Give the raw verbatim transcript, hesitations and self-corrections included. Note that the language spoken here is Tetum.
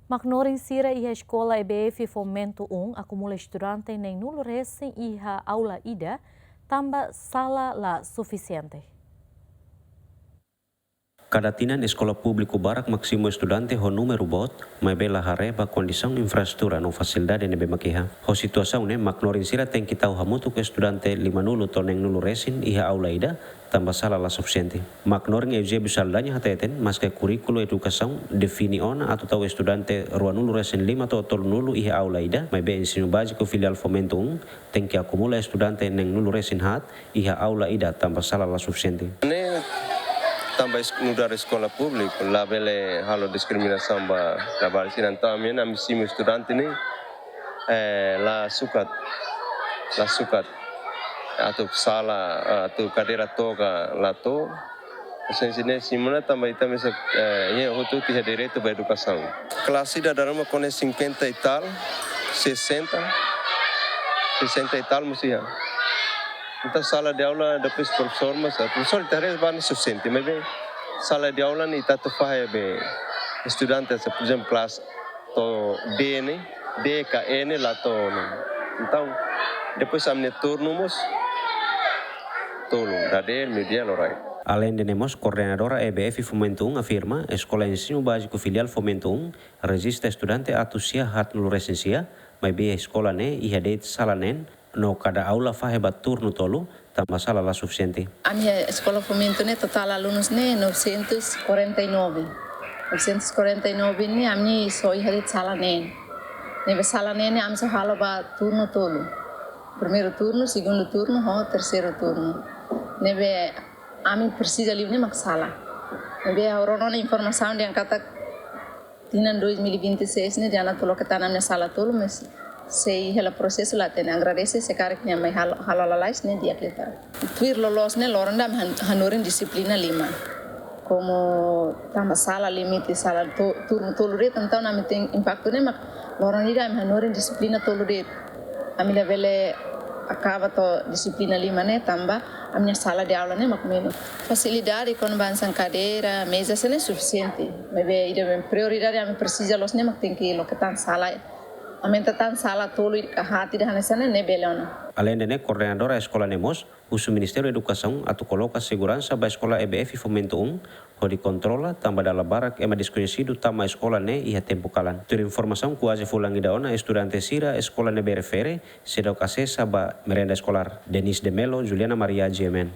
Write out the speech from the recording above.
Maknorin sira iha eskola E B F Fomento um akumula estudante neen-nulu resin iha aula ida, tanba sala la sufisiente. Kada tinan eskola públiku barak mak simu estudante ho númeru boot, maibé la haree ba kondisaun infraestrutura no fasilidade ne'ebé mak iha. Ho situasaun ne'e, maknorin sira tenke tau hamutuk estudante lima-nulu to'o neen-nulu resin iha aula ida, tanba sala la sufisiente. Maknorin Eusébio Saldanha hateten, maske kurríkulu edukasaun define ona atu tau estudante rua-nulu resin lima to'o tolu-nulu iha aula ida, maibé Ensinu Báziku Filiál Fomento um tenke akumula estudante neen-nulu resin haat iha aula ida tanba sala la sufisiente. Ne'e tanba es-, nu'udar eskola públiku, labele halo diskriminasaun ba traballu sira, entaun ami, ami simu estudante ne'e, eh, la sukat, la sukat. Atu sala, atu kadeira to'o ka la to'o. Sensi ne'e simu ona tanba ita mesak, eh, iha hotu-hotu iha direitu ba edukasaun. Klase ida dala ruma kona cinquenta e tal, sessenta, sessenta e tal mós iha. Entaun sala de aula, depois profesór mós, profesór ita haree ba ne'e sufisiente, maibé sala de aula ne'e ita atu fahe ba estudante, se, por ezemplu, klase to'o D ne'e, D ka E ne'e la to'o ne'e. Entaun, depois ami-nia turnu mós tolu, dadeer, meiudia, loraik. Aleinde ne'e mós, koordenadora E B F Fomento um afirma, Eskola Ensinu Báziku Filiál Fomento um rejista estudante atus sia haat-nulu resin sia, maibé eskola ne'e iha de'it sala neen, no kada aula fahe ba turnu tolu, tanba sala la sufisiente. Ami-nia eskola Fomento ne'e totál alunus ne'e novecentos e quarenta e nove. Novecentos e quarenta e nove ne'e ami só iha de'it sala neen. Ne'ebé sala neen ne'e ami só halo ba turnu tolu. Primeiru turnu, segundu turnu, ho terseiru turnu. Ne'ebé ami presiza liu ne'e mak sala. Ne'ebé ha'u rona ona informasaun dehan katak tinan dois mil e vinte e seis ne'e di'ak atu loke tan ami-nia sala tolu, mas sei hela prosesu la hatene. Agradese se karik nia mai halo, halo lalais ne'e di'ak liután. Tuir loloos ne'e loron ida ami han-, hanorin dixiplina lima. Komu tanba sala limite sala to-, turnu tolu de'it, entaun ami-nia impaktu ne'e mak loron ida ami hanorin dixiplina tolu de'it. Ami labele akaba to'o dixiplina lima ne'e tanba ami-nia sala de aula ne'e mak menus. Fasilidade kona-ba hanesan kadeira, meza sira ne'e sufisiente. Maibé ida be prioridade ami presiza loos ne'e mak tenke loke tan sala. Aumenta tan sala tolu ka haat ida hanesan ne'e, ne'e bele ona. Aleinde ne'e, koordenadora eskola ne'e mós husu Ministériu Edukasaun atu koloka seguransa ba eskola E B F Fomento um, hodi kontrola, tanba dala barak ema deskoñesidu tama eskola ne'e iha tempu kalan. Tuir informasaun, kuaze fulan ida ona estudante sira eskola ne'ebé refere seidauk asesa ba merenda eskolár. Denis de Melo, Juliana Maria, G M N.